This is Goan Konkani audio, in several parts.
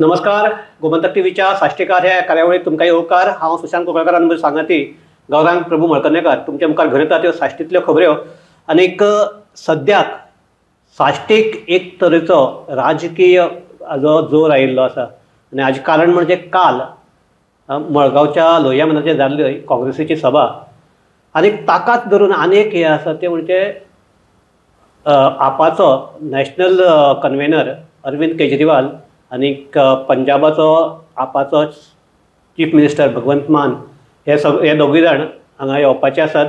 नमस्कार, गोमंतक टीव्हीच्या साश्टीकार ह्या कार्यावळीत तुमकां येवकार. हांव सुशांत कोकळकार आनी सांगाती गौरांग प्रभू मळकर्णेकर तुमच्या मुखार घेवन येता त्यो साश्टींतल्यो खबऱ्यो. आनीक सद्याक साश्टीक एक तरेचो राजकीय जो जोर आयिल्लो आसा आनी हाजें कारण म्हणजे काल मडगांवच्या लोहिया मैदानाचेर जाल्ली काँग्रेसीची सभा आनी ताकाच धरून आनीक हें आसा तें म्हणजे आपाचो नॅशनल कन्वेनर अरविंद केजरीवाल आनीक पंजाबाचो आपाचो चीफ मिनिस्टर भगवंत मान हे हे दोगूय जाण हांगा येवपाचे आसात.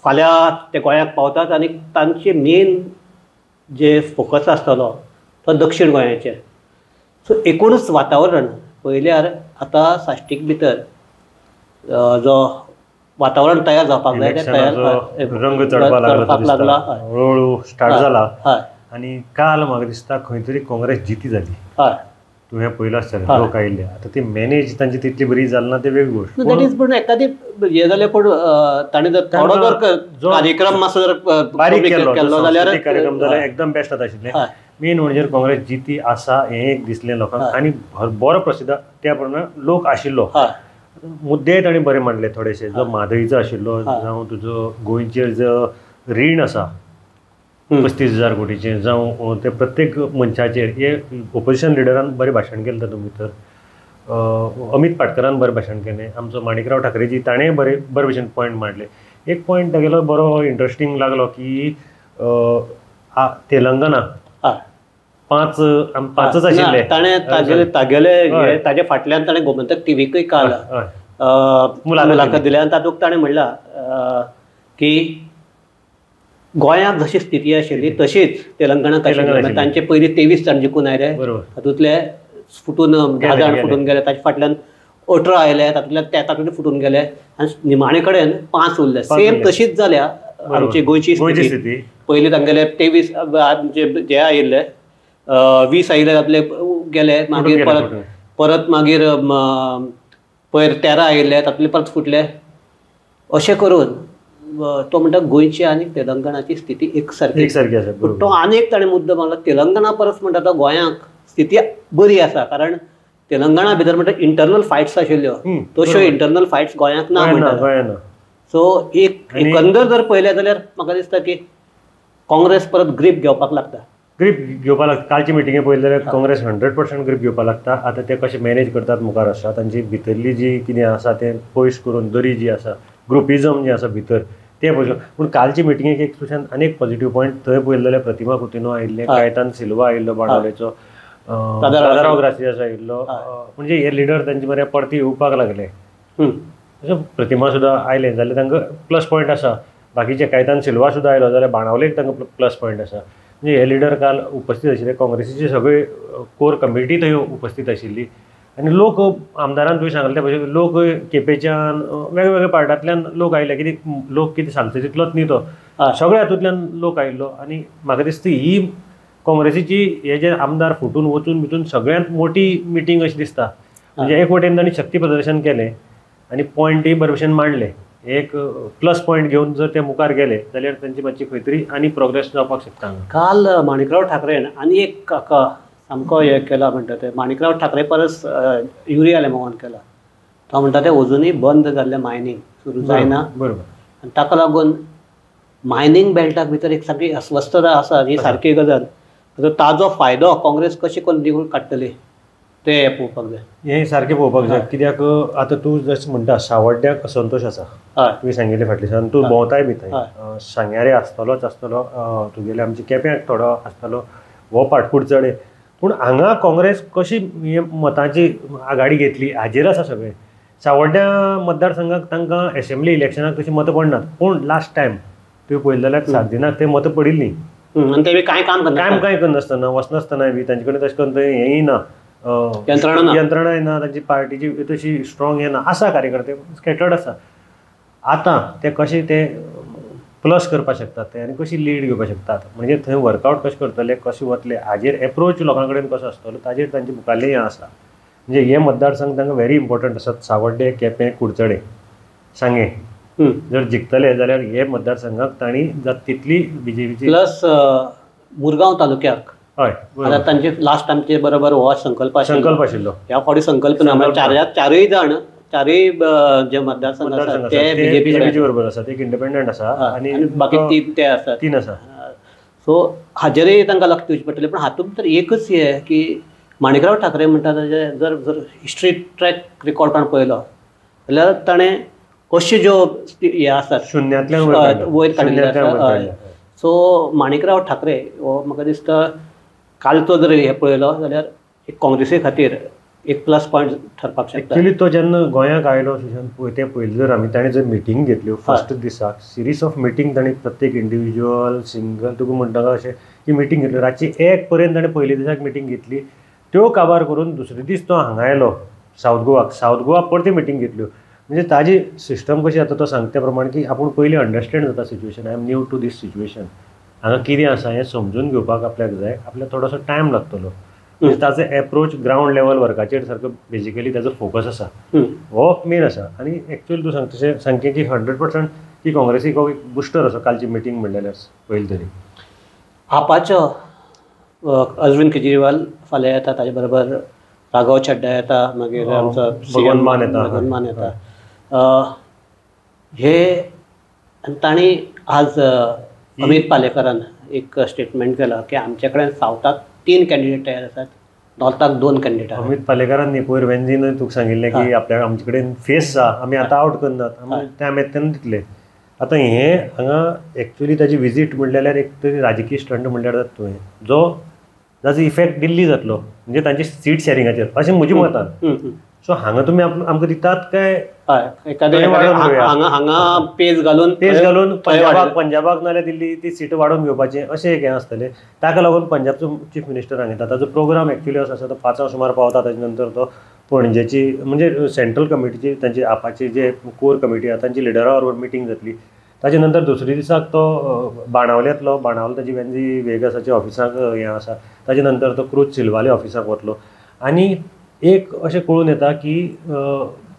फाल्यां ते गोंयाक पावतात आनी तांचे मेन जे फोकस आसतलो तो दक्षिण गोंयाचेर. सो एकूणच वातावरण पळयल्यार आतां साश्टीक भितर जो वातावरण तयार जावपाक जाय तें तयार रंग चडपाक लागला, हळूहळू स्टार्ट जाला. आनी काल म्हाका दिसता खंय तरी काँग्रेस जिती जाली. तुवें पळयलां आसतलें, लोक आयिल्ले. आतां ती मॅनेज तांची तितली बरी जाली ना, ते वेगळी गोश्ट. That is पूण एकादी हें जालें, पूण ताणें जर थोडो जर कार्यक्रम मातसो जर बारीक केल्लो जाल्यार कार्यक्रम जाल्यार एकदम बेस्ट जाता आशिल्लें. मेन म्हणजे काँग्रेस जिती आसा हें एक दिसलें लोकांक आनी बरो प्रसिद्ध त्या प्रमाणे लोक आशिल्लो. मुद्देय ताणें बरे मांडले थोडेशे, जो म्हादईचो आशिल्लो, जावं तुजो गोंयचेर जो रीण आसा 35,000 कोटीचें, जावं ते प्रत्येक मनशाचेर, हे ओपोजिशन लिडरान बरें भाशण केलें तातूंत भितर. अमीत पाटकरान बरें भाशण केलें, आमचो माणिकराव ठाकरेजी ताणेंय बरे बरे भशेन पॉयंट मांडले. एक पॉयंट तागेलो बरो इंट्रस्टींग लागलो की तेलंगना पांचच आशिल्ले. ताणें तागेले ताजे फाटल्यान ताणें गोमंतक टीव्हीकय काल मुलाखत दिल्या आनी तातूंत ताणें म्हणलां की गोंयांत जशी स्थिती आशिल्ली तशीच तेलंगणाक आशिल्ली. तांचे पयलीं 23 जाण जिखून आयले, तातूंतले फुटून 10 जाण फुटून गेले, ताचे फाटल्यान 18 आयले, तातूंतल्यान तातूंतले फुटून गेले आनी निमाणे कडेन 5 उरले. सेम तशीच जाल्या आमची गोंयची स्थिती. पयलीं तांगेले 23 जे आयिल्ले 20 आयिल्ले तातूंतले गेले, मागीर परत परत मागीर पयर 13 आयिल्ले तातूंतले परत फुटले. अशें करून तो म्हणटा गोंयची आनी तेलंगणाची स्थिती एक सारकी आसा. पूण तो आनी एक ताणें मुद्दो मारला, तेलंगणा परस म्हणटा तो गोंयांक स्थिती बरी आसा, कारण तेलंगणा भितर म्हणटा इंटरनल फायट्स आशिल्ल्यो तश्यो इंटरनल फायट्स गोंयांक ना म्हणटा. सो एक एकंदर जर पळयलें जाल्यार म्हाका दिसता की काँग्रेस परत ग्रीप घेवपाक लागता. ग्रीप घेवपाक लागता. कालची मिटिंगे पळयली जाल्यार काँग्रेस 100% ग्रीप घेवपाक लागता. आतां ते कशें मॅनेज करतात मुखार आसा, तांची भितरली जी कितें आसा तें पयस करून दरी जी आसा, ग्रुपिजम जें आसा भितर तें पळयलें. पूण कालचे मिटिंगेक एक सुशांत आनीक पॉझिटीव पॉयंट थंय पळयलें जाल्यार प्रतिमा कुतिन्हो आयिल्लें, कायतान सिल्वा आयिल्लो बाणावलेचो, दादाराव ग्रासियास आयिल्लो. म्हणजे हे लिडर तांचे मरे परती येवपाक लागले. प्रतिमा सुद्दां आयलें जाल्यार तांकां प्लस पॉयंट आसा. बाकीचे कायतान सिल्वा सुद्दां आयलो जाल्यार बाणावलेक तांकां प्लस पॉयंट आसा. म्हणजे हे लिडर काल उपस्थित आशिल्ले, काँग्रेसीची सगळी कोर कमिटी थंय उपस्थित आशिल्ली आनी लोक आमदारान तुवें सांगले भशेन लोक केपेंच्यान वेगवेगळ्या पार्टांतल्यान लोक आयले. कितें लोक कितें सांगता तितलोच न्ही, तो सगळ्या हातूंतल्यान लोक आयिल्लो. आनी म्हाका दिसता ही काँग्रेसीची हे जे आमदार फुटून वचून भितून सगळ्यांत मोटी मिटींग अशी दिसता. म्हणजे एक वटेन तांणी शक्ती प्रदर्शन केलें आनी पॉयंटय बरे भशेन मांडले. एक प्लस पॉयंट घेवन जर ते मुखार गेले जाल्यार तांची मातशी खंय तरी आनी प्रोग्रेस जावपाक शकता. काल माणिकराव ठाकरेन आनी एक काका सामको हें केला म्हणटा ते माणिकराव ठाकरे परस युरिया लेमोवान केला. तो म्हणटा ते अजुनूय बंद जाल्लें मायनींग सुरू जायना. बरोबर. आनी ताका लागून मायनींग बेल्टाक भितर एक सारकी अस्वस्थता आसा, ही सारकी गजाल. ताजो फायदो काँग्रेस कशी करून निवडून काडटली तें पळोवपाक जाय. हें सारकें पळोवपाक जाय. कित्याक आतां तूं जशें म्हणटा सावड्ड्याक असंतोश आसा, तुवें सांगिल्लें फाटल्या दिसान, तूं भोंवताय बी थंय, सांग्यारे आसतलोच आसतलो, तुगेले आमच्या केप्यांक थोडो आसतलो, हो पाटकूट चड. पूण हांगा काँग्रेस कशी मतांची आघाडी घेतली हाजेर आसा सगळें. सावड्ड्या मतदारसंघाक तांकां एसेंब्ली इलेक्शनाक तशी मतां पडनात, पूण लास्ट टायम तुवें पळयलें जाल्यार सार्दिनाक ते मतां पडिल्लीं. आनी ते कांय काम काम कांय करनासतना वचनासतना बी तांचे कडेन तशें करून थंय हेंय ना, यंत्रणाय ना, तांची पार्टीची तशी स्ट्रॉंग हें ना, आसा कार्यकर्ते स्कॅटर्ड आसा. आतां ते कशें ते प्लस करपाक शकतात ते आनी कशी लीड घेवपाक शकतात, म्हणजे थंय वर्कआवट कशें करतले, कशें वतले हाजेर एप्रोच लोकां कडेन कसो आसतलो ताजेर तांचे मुखारलें हें आसा. म्हणजे हे मतदारसंघ तांकां व्हेरी इम्पॉर्टंट आसात. सावड्डे, केपें, कुडचडे, सांगें जर जिखतले जाल्यार हे मतदारसंघाक तांणी जाता तितली बीजेपीची प्लस मुरगांव तालुक्याक हय, आतां तांचे लास्ट आमचे बरोबर हो संकल्प आशिल्लो, ह्या फावटी संकल्प ना, म्हळ्यार चारूय जाण, चारूय जे मतदारसंघ आसात ते बीजेपी बरोबर आसात, एक इंडिपेंडंट आसा आनी बाकी तीन ते आसात, तीन आसा. सो हाजेरय तांकां लक्ष दिवचें पडटलें. पण हातूंत भितर एकच हें की माणिकराव ठाकरे म्हणटा ताजें जर जर हिस्ट्री ट्रॅक रिकॉर्ड काडून पळयलो जाल्यार ताणें अश्यो ज्यो हे आसात शुन्यांतल्यान वयर काडिल्ले आसा. सो माणिकराव ठाकरे हो म्हाका दिसता कालचो जर हें पळयलो जाल्यार एक काँग्रेसी खातीर एक प्लस पॉयंट ठरपाक शकता. एक्चुअली तो जेन्ना गोंयाक आयलो सुशांत, तें पयलें जर आमी ताणें जर मिटींग घेतल्यो फर्स्ट दिसाक, सिरीज ऑफ मिटींग ताणें प्रत्येक इंडिविज्युअल सिंगल तुका म्हणटा अशें ती मिटींग घेतल्यो, रातची 1 पर्यंत ताणें पयले दिसाक मिटींग घेतली, त्यो काबार करून दुसरे दीस तो हांगा आयलो सावथ गोवाक, सावथ गोवा परती मिटींग घेतल्यो. म्हणजे ताजी सिस्टम कशी आतां तो सांगता त्या प्रमाणे की आपूण पयलीं अंडरस्टँड जाता situation, I am new to this situation, हांगा कितें आसा हें समजून घेवपाक आपल्याक जाय, आपल्याक थोडोसो टायम लागतलो. म्हणजे ताजो एप्रोच ग्रावंड लेवल वर्काचेर सारको बेजिकली ताजो फोकस आसा, हो मेन आसा. आनी एक्चुअली तूं सांगता तशें सामकें की 100% की काँग्रेसीक हो एक बुस्टर असो कालची मिटींग म्हणलें पयलीं तरी. आपाचो अरविंद केजरीवाल फाल्यां येता, ताजे बरोबर राघव चड्डा येता, मागीर आमचो भगवंत मान येता, भगवंत मान येता. हे आनी तांणी आज अमीत पालेकरान एक स्टेटमेंट केलां की आमचे कडेन सावथाक 3 कॅन्डिडेट तयार आसात, नॉर्थाक 2 कॅन्डिडेट आसात. अमीत पालेकरान न्ही पयर वेंजीन तुका सांगिल्लें की आपल्या आमचे कडेन फेस आसा, आमी आतां आवट करनात, आमी टायम येता तेन्ना दितले. आतां हें हांगा एक्चुअली ताजी विजीट म्हणलें जाल्यार एक तरी राजकीय स्टंट म्हणल्यार जाता तुवें, जो ताजो इफेक्ट दिल्ली जातलो म्हणजे तांचे सीट शॅरिंगाचेर अशें म्हज्या मतान. सो हांगा तुमी आमकां दितात काय हांगा हांगा पेज घालून, पेज घालून पंजाबाक, पंजाबाक नाल्यार दिल्ली ती सीट वाडोवन घेवपाची अशें एक हें आसतलें. ताका लागून पंजाबचो चीफ मिनिस्टर हांगा येता, ताजो प्रोग्राम एक्चुअली असो आसा, तो 5 सुमार पावता, ताजे नंतर तो पणजेची म्हणजे सेंट्रल कमिटीची तांची आपाची जे कोर कमिटी आसा तांची लिडरा बरोबर मिटींग जातली. ताजे नंतर दुसरे दिसाक तो बाणावल्यांतलो, बाणावले ताजी वेंजी वेगसाच्या ऑफिसाक हें आसा, ताजे नंतर तो क्रूज सिल्वाले ऑफिसाक वतलो. आनी एक अशें कळून येता की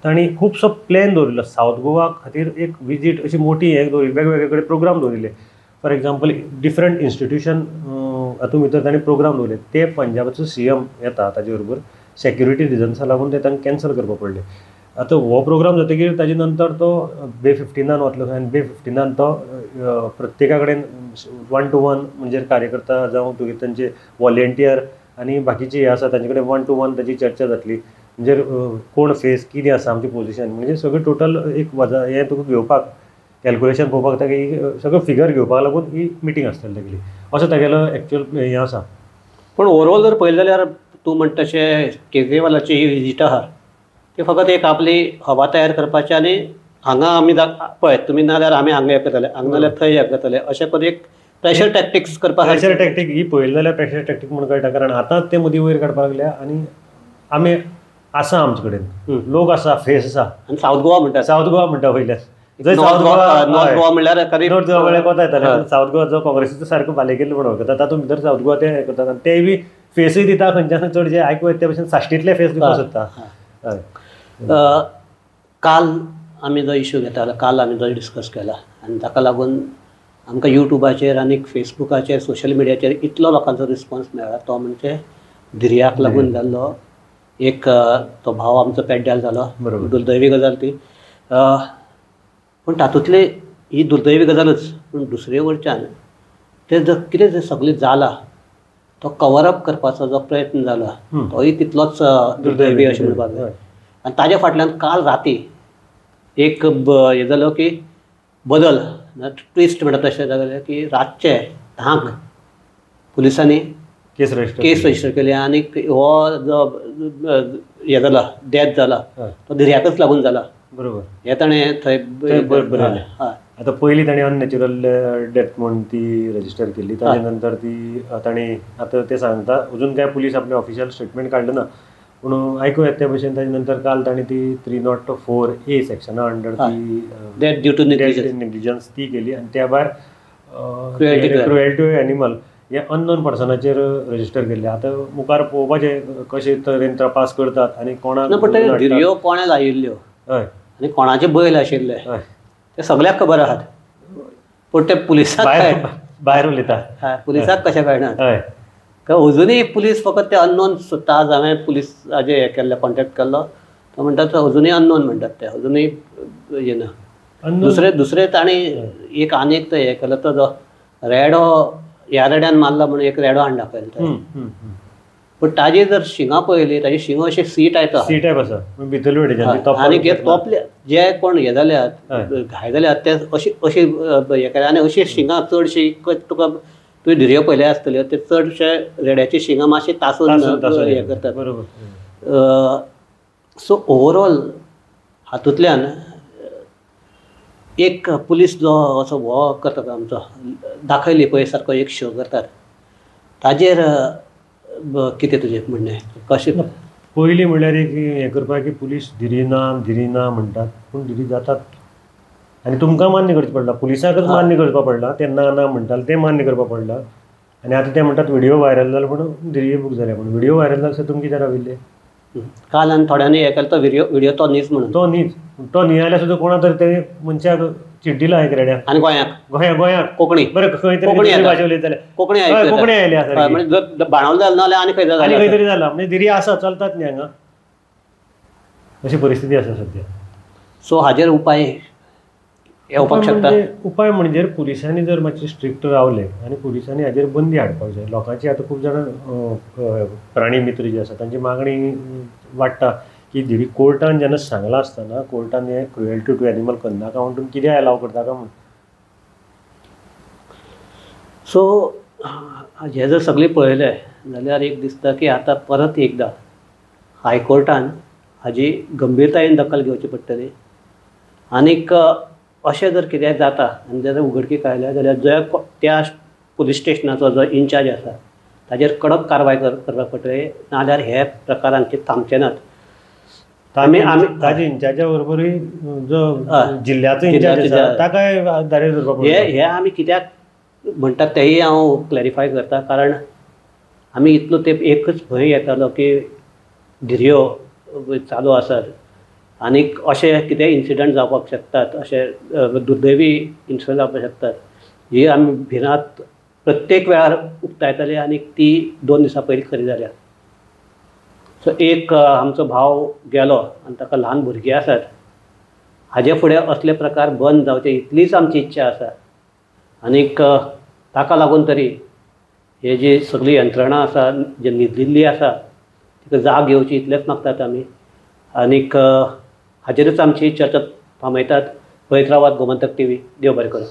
तांणी खुबसो प्लॅन दवरिल्लो सावथ गोवा खातीर, एक विजीट अशी मोठी हें दवरिल्ली, वेगवेगळे कडेन प्रोग्राम दवरिल्ले, फॉर एग्जाम्पल डिफरंट इन्स्टिट्युशन हातूंत भितर तांणी प्रोग्राम दवरले. ते पंजाबाचो सीएम येता ताजे बरोबर सेक्युरिटी रिजन्सा लागून ते तांकां कॅन्सल करपा पडले. आतां हो प्रोग्राम जातकीर ताजे नंतर तो बे 15 वतलो आनी बे 15 तो प्रत्येका कडेन 1 to 1 म्हणजे कार्यकर्ता जावं तुगे तांचे वॉलेंटियर आनी बाकीचे हे आसा तांचे कडेन 1 to 1 ताजी चर्चा जातली, म्हणजे कोण फेस कितें आसा आमचें पोजिशन, म्हणजे सगळें टोटल एक वजा हें तुका घेवपाक कॅल्कुलेशन पळोवपाक तागे सगळें फिगर घेवपाक लागून ही मिटींग आसतली तागेली, असो तागेलो एक्चुअल हें आसा. पूण ओवरऑल जर पळयलें जाल्यार तूं म्हणटा तशें केजरीवालाची ही विजीट आहा ती फकत एक आपली हवा तयार करपाची आनी हांगा आमी पळय तुमी नाल्यार आमी हांगा हें करतले, हांगा नाल्यार थंय हें करतले, अशें करून एक प्रेशर टॅक्टिक्स करपा. प्रेशर टॅक्टीक ही पळयली जाल्यार प्रेशर टॅक्टीक म्हूण कळटा, कारण आतांच ते मदीं वयर काडपाक लागल्या आनी आमी आसा आमचे कडेन लोक आसा, फेस आसा. आनी सावथ गोवा म्हणटा, सावथ गोवा म्हणटा पयल्यान, नॉर्थ गोवा म्हणल्यार नॉर्थ गोवा म्हणल्यार कोता येतालें, सावथ गोवा जो काँग्रेसीचो सारको बालेकिल्लो म्हणून वळखता तातूंत भितर सावथ गोवा ते करतात आनी तेय बी फेसूय दिता खंयच्यान चड जे आयकूं येता ते भशेन साश्टींतले फेस दिवपाक सोदता. काल आमी जो इशू घेतालो, काल आमी जो डिस्कस केला आनी ताका लागून आमकां युट्यूबाचेर आनी फेसबुकाचेर सोशल मिडियाचेर इतलो लोकांचो रिस्पॉन्स मेळ्ळा तो म्हणजे धिरयाक लागून जाल्लो एक तो भाव आमचो पेड्ड्यार जालो, दुर्दैवी गजाल ती. पूण तातूंतली ही दुर्दैवी गजालूच, पूण दुसरे वटच्यान तें जर कितें जें सगळें जालां तो कवरअप करपाचो जो प्रयत्न जाला तोय तितलोच दुर्दैवी अशें म्हणपाक जाय. आनी ताज्या फाटल्यान काल राती एक हें जालो की बदल ट्विस्ट म्हणटा तशें जालें की रातचे 10 पुलिसांनी केस रजिस्टर केली आनी हो जो हें जाला डेथ जाला तो धिरयाकच लागून जाला. बरोबर, हें ताणें थंय बरयलें. आतां पयलीं ताणें अननॅचरल डेथ म्हूण ती रजिस्टर केल्ली, ताजे नंतर ती ताणें आतां ते सांगता अजून काय पुलीस आपलें ऑफिशियल स्टेटमेंट काडलें ना, पूण आयकूं येता ते भशेन ताजे नंतर काल ताणें ती 304A सेक्शना अंडर ती डेथ ड्यू टू नेग्लिजन्स ती केली आनी त्या भायर क्रुएल्टी टू एनिमल हे अननोन पर्सनाचेर रजिस्टर केल्ले. आतां मुखार पळोवपाचें कशे तरेन तपास करतात आनी कोणाक धिरयो कोणें लायिल्ल्यो हय आनी कोणाचे बैल आशिल्ले ते सगळ्याक खबर आहात, पूण ते पुलिसाक भायर उलयता, पुलिसाक कशें कळना. हय, अजुनूय पुलीस फकत ते अननोन सोदता. आज हांवें पुलिसाजे हें केल्लें, कॉन्टेक्ट केल्लो, तो म्हणटा अजुनूय अननोन म्हणटात ते, अजुनूय येना. दुसरे दुसरे ताणें एक आनी एक हें केलो, तो जो रेडो ह्या रेड्यान मारला म्हणून एक रेडो हाडून दाखयलो. पूण ताजी जर शिंगां पळयली, ताजी शिंगां अशे सी टायप आसा, सी टायप आसा भितरले आनी हे तोपले जे कोण हे जाल्यात, घाय जाल्यात ते अशी अशी हे केल्या. आनी अशी शिंगां चडशी तुका तुवें धिरयो पळयल्या आसतल्यो, ते चडशे रेड्याची शिंगां मातशी तासून हें करतात. बरोबर. सो ओवरऑल हातूंतल्यान एक पुलीस जो असो हो करतात आमचो दाखयली पळय सारको एक शो करतात, ताजेर कितें तुजें म्हणणें? कशें पयलीं म्हणल्यार एक हें करपाक की पुलीस धिरी ना धिरी ना म्हणटात, पूण धिरी जातात आनी तुमकां मान्य करचें पडला, पुलिसांकच मान्य करपाक पडला. ते ना ना म्हणटाले तें मान्य करपाक पडला. आनी आतां ते म्हणटात व्हिडियो व्हायरल जालो म्हणून धिरयो बूक जाल्या, म्हणून व्हिडियो व्हायरल जालो तुमी कित्याक राविल्ले? काल आनी थोड्यांनी हें केलें, तो व्हिडियो व्हिडियो तो न्हीच म्हणून, तो न्हीच, तो न्ही जाल्यार सुद्दां कोणा तरी ते मनशाक चिड्डिला एक रेड्याक. आनी गोंयाक गोंया गोंयाक कोंकणी बरें खंय तरी कोंकणी भाशा उलयताले, कोंकणी कोंकणी आयली आसा, म्हणजे बाणावले जालें ना जाल्यार आनी खंय जालें, आनी खंय तरी जाला, म्हणजे धिरी आसा चलतात न्ही हांगा, अशी परिस्थिती आसा सद्या. सो हाजेर उपाय येवपाक शकता? उपाय म्हणजे पुलिसांनी जर मातशे स्ट्रिक्ट रावले आनी पुलिसांनी हाजेर बंदी हाडपाक जाय. लोकांची आतां खूब जाणां प्राणी मित्र जे आसा तांची मागणी वाडटा की धिरी कोर्टान जेन्ना सांगलां आसतना कोर्टान हें क्रुएल्टी टू एनिमल करनाका म्हूण तुमी कित्याक एलाव करता काय म्हूण. सो हें जर सगळें पळयलें जाल्यार एक दिसता की आतां परत एकदां हायकोर्टान हाजी गंभीरतायेन दखल घेवची पडटली. आनीक अशें जर कितेंय जाता आनी जर उघडकीक आयल्या जाल्यार ज्या त्या पुलीस स्टेशनाचो जो इन्चार्ज आसा ताजेर कडक कारवाय करपाक पडटली, नाजाल्यार हे प्रकार आमचे थांबचे नात. आमी आमी ताजे इन्चार्जा बरोबरूय जो जिल्ल्याचो इन्चार्ज आसा ताकाय धारेर धरपाक पडटलें. हे आमी कित्याक म्हणटात तेंय हांव क्लॅरिफाय करता, कारण आमी इतलो तेंप एकच भंय येतालो की धिरयो चालू आसात आनीक अशे कितेंय इन्सिडंट जावपाक शकतात, अशे दुर्दैवी इन्सिडंट जावपाक शकतात, ही आमी भिरांत प्रत्येक वेळार उक्तायताले आनी ती 2 दिसां पयलीं खरी जाल्या. सो एक आमचो भाव गेलो आनी ताका ल्हान भुरगीं आसात, हाजे फुडें असले प्रकार बंद जावचे इतलीच आमची इच्छा आसा. आनीक ताका लागून तरी हे जी सगळी यंत्रणा आसा जी न्हिदिल्ली आसा तिका जाग येवची इतलेंच मागतात आमी. आनीक हाजेरूच आमची चर्चा थांबयतात. पळयत रावात गोमंतक टीव्ही. देव बरें करूं.